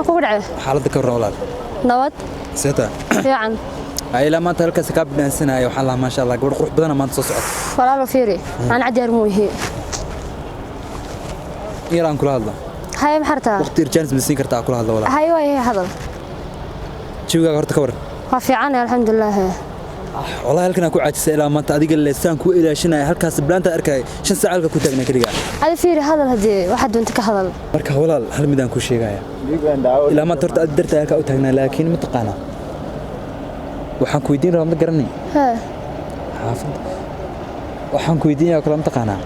Maxaa kugu dhacay? Xaaladda ka warran, walaal? Nabad. Seeta? Fiican. Ilaa maanta halkaas kaa bidhaansanaya. Waxaan lahaa, maasha Allah, gabadh qurux badana maanta soo socota. Walaalo, fiiri, aan cadiyaar muu ihi. In yar aan kula hadlo. Haye, maxaa rabtaa? Waqti yar chance ma siin kartaa aan kula hadlo, walaal? Haye, waay, hadal. Jawigaaga horta ka warran? Waa fiican, alxamdulilaah. Wallahi halkan aan ku caajisay ilaa maanta, adiga leesaan ku ilaashinaya halkaas bilaanta arkay 5 saac halka ku taagnaa keligaa. Adi fiiri, hadal, haddii waxaad doonta ka hadal. Marka walaal, hal mid aan kuu sheegaya. Ilaa maanta horta adi dartaa halkaa u taagnaa, laakiin ma taqaanaa, waxaan ku weydiin rabaa, ma garanay? Hee. Xaafadda waxaan ku weydiinaya kale, ma taqaanaa,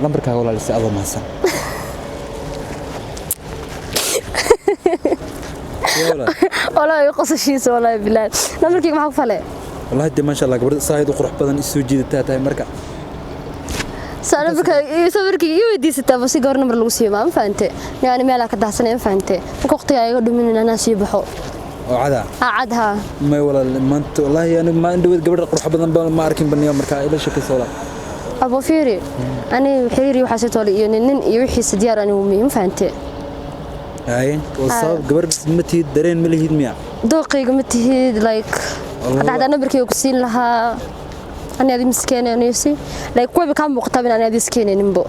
lambarkaaga, walaal, si adoo mahadsan. Yaa walaal. Walaahi qosashiisa, walaahi bilaahi, nambarkayga maxaa ku fale? Wallahi dee, maasha Allah, gabadha saahid u qurux badan isoo jiidataa tahay marka. Sawirkayga ii weydiisataa si gabar nambar lagu siiyo, ma fahante? Yani meelaa ka dahsanay, ma fahante? Marka waqtiga iga dhumin, anaa sii baxo. Oo cada? Ha, cad, haa. May walaal, maanta wallahi anigu ma indhaweed gabadha qurux badan ba ma arkin baniyo, marka ila sheekaysa, walaal. Abo, fiiri, ani xiriiri waxaa sii toole iyo nin iyo wixiisa diyaar anigu ma fahante? Haye, oo sabab gabar ma tihid, dareen ma lihid miya? Dooqayga ma tihid, like Wallah. Hadda nambarkayga ku siin lahaa, ani adi miskeenaysi, like kuwayba kaa muuqataa in ani adi iskeenayninbo.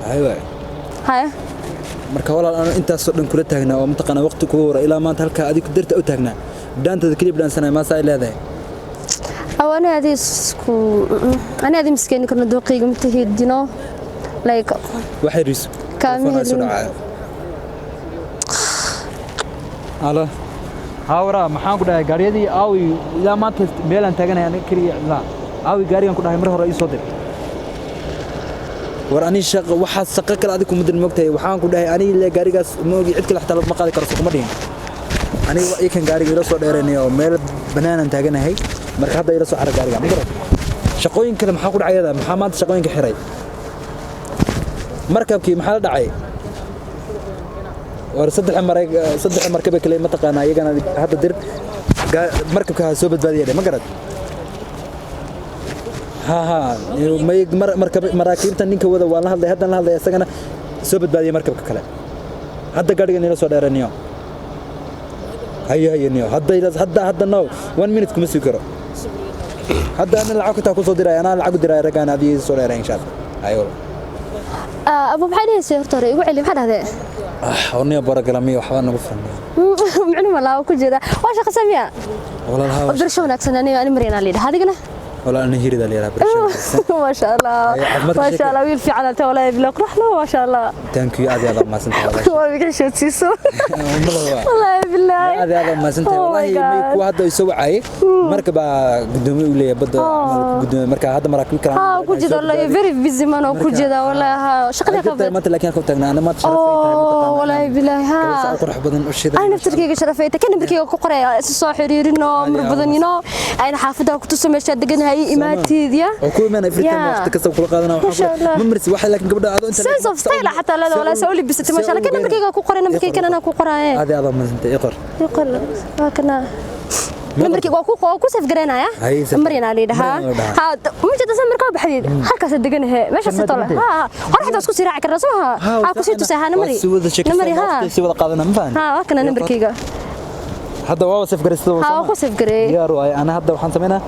Haye waay. Haya. Marka walaal, anu intaasoo dhan kula taagnaa oo mataqaanaa waqti kugu hora ilaa maanta halkaa adigu darta u taagnaa, bidhaantada keliya bidhaansanaya maasaa ay leedahay. Aw, ani adi isku ani adi miskeeni karno, dooqayga ma tihid, like. Waxay riso. Kaama Telefoon soo helin. dhacaya. Alo, haa waraa, maxaan ku dhahay, gaariyadii aawi? Ilaa maanta meelaan taaganahay aniga keliya cidlaa. Aawi gaarigan ku dhahay mar hore ii soo dir? War ani shaqo, waxaad shaqo kale adig kuma dirin, mogtahay? Waxaan ku dhahay aniga ile gaarigaas ma ogi, cid kale xataa ma qaadi karo, so kuma dhihin. Aniga waa ii kan gaariga ila soo dheeranaya oo meel banaanaan taaganahay. Marka hadda ila soo cara gaariga, ma garat? Shaqooyin kale maxaa ku dhacayada? Maxaa maanta shaqooyinka xiray? Markabkii maxaa la dhacay? War saddex maray, saddex markab kale ma taqaanaa, iyagana hadda dir. Markabka ha soo badbaadiya, ma garad? Ha ha, may markab maraakiibta ninka wada waan la hadlay, haddaan la hadlay isagana, soo badbaadiya markabka kale. Hadda gaadhiga nila soo dheeraniyo. Hayo hayo niyo, hadda hadda hadda, no, one minute kuma sii karo. Hadda ana lacag kutaa kusoo diray, anaa lacag u diray raggaan, adii soo dheeray insha Allah. Hayo. Abu, maxay dhahaysay horta? Hore igu celi, maxaa dhahdee? Ah, orniyo baragalamiyo waxba nagu filan. Micno ma laa ku jira, waa shaqa samiya. Walaal, haa. Barasho wanaagsan. Aniga ani Maryanaa la yidhaha, adigana? Walaal, ana Hirida la yidhaha. Barasho wanaagsan. Maasha Allah. Ay, caafimaadka. Maasha Allah, wiil fiican ata, walaahi bilaa quruxlo, maasha Allah. Thank you, aad iyo aad mahadsantahay, walaal. Waa iga xishoodsiiso, wallaahi bilaahi. Aad iyo aad mahadsantahay. Oh my Wallaahi may God. kuwa hadda isoo wacayay marka baa gudoomiye u leeyahay badda camal gudoomiye, marka hadda maraakiib kale Ha ku jira, wallahi very busy man oo ku jira, wallahi ha shaqadii qabtay qabad. Maanta laakiin halka taagnaa ana maanta sharaf ay tahay, Oh, mataqaanaa. Wallaahi bilaahi ha. Gabar qurux badan u shidan. Ana naftarkayga sharafayta kan nambarkayga ku qoraya, isu soo xiriirino mar badan, ayna xaafadda ku tuso meesha deganahay imaatiid ya. Oo ku imaan every time, waqti kasta kula qaadana. Masha Waxaa Allah. ma marsi waxa, laakiin gabadha aad inta Sense of style xataa leeda, walaa soo libisatay, maasha Allah. Kan nambarkayga ku qoray, nambarkayga ana ku qoraaye. Aad iyo aad mahadsantahay, i qor. Qor, waa kana nambarkayga, waa ku save gareynaya. Haye, save. Maryan la yidhahaa. Maryan la dhahaa. Ha, ma jirta san markaa baxdid halkaas deganahe meesha si tole ha hore xitaa isku sii raaci karnaa, soo ha ha ku sii tusay ha namari. Si wada sheekaysan, namari ha. waqti si wada qaadana, ma fahan? Ha, waa kana nambarkayga. Hadda waa save garaysada? Ha, waa ku save gareeyay. Diyaar waay, ana hadda waxaan sameynaa.